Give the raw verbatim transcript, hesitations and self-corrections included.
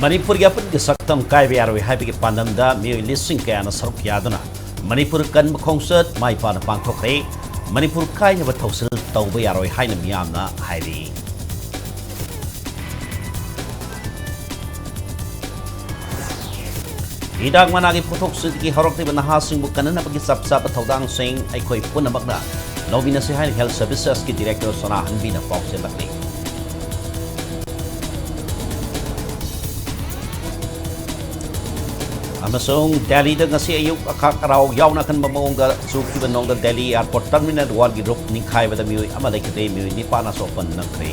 ꯃꯅꯤꯄꯨꯔꯒꯤ ꯑꯄꯨꯟꯒꯤ ꯁꯛꯇꯝ ꯀꯥꯏꯕ ꯌꯥꯔꯣꯏ ꯍꯥꯏꯕꯒꯤ ꯄꯥꯟꯗꯝꯗ ꯃꯤꯑꯣꯏ ꯂꯤꯁꯤꯡ ꯀꯌꯥꯅ ꯁꯔꯨꯛ ꯌꯥꯗꯨꯅ ꯃꯅꯤꯄꯨꯔ ꯀꯟꯕ ꯈꯣꯡꯆꯠ ꯃꯥꯏ ꯄꯥꯛꯅ ꯄꯥꯡꯊꯣꯛꯈ꯭ꯔꯦ꯫ ꯃꯅꯤꯄꯨꯔ ꯀꯥꯏꯅꯕ ꯊꯧꯁꯤꯜ ꯇꯧꯕ ꯌꯥꯔꯣꯏ ꯍꯥꯏꯅ ꯃꯤꯌꯥꯝꯅ ꯍꯥꯏꯔꯤ꯫ ꯍꯤꯗꯥꯛ ꯃꯅꯥꯒꯤ ꯄꯣꯠꯊꯣꯛꯁꯤꯡꯗꯒꯤ ꯍꯧꯔꯛꯂꯤꯕ ꯅꯍꯥꯁꯤꯡꯕꯨ ꯀꯟꯅꯅꯕꯒꯤ ꯆꯞ ꯆꯥꯕ ꯊꯧꯗꯥꯡꯁꯤꯡ ꯑꯩꯈꯣꯏ ꯄꯨꯝꯅꯃꯛꯅ ꯂꯧꯃꯤꯟꯅꯁꯤ ꯍꯥꯏꯅ Health Servicesꯀꯤ Director ꯁꯣꯅꯥ ꯍꯟꯕꯤꯅ ꯄꯥꯎꯖꯦꯜꯂꯛꯂꯤ꯫ ꯑꯃꯁꯨꯡ ꯗꯦꯜꯂꯤꯗ ꯉꯁꯤ ꯑꯌꯨꯛ ꯑꯈꯥꯛ ꯑꯔꯥꯎ ꯌꯥꯎꯅ ꯑꯀꯟꯕ ꯃꯑꯣꯡꯗ ꯆꯨꯈꯤꯕ ꯅꯣꯡꯗ ꯗꯦꯜꯂꯤ Airport Terminal Oneꯒꯤ roof ꯅꯤꯡꯈꯥꯏꯕꯗ ꯃꯤꯑꯣꯏ ꯑꯃ ꯂꯩꯈꯤꯗꯦ, ꯃꯤꯑꯣꯏ ꯅꯤꯄꯥꯟ ꯑꯁꯣꯛ ꯑꯄꯟ ꯅꯪꯈ꯭ꯔꯦ꯫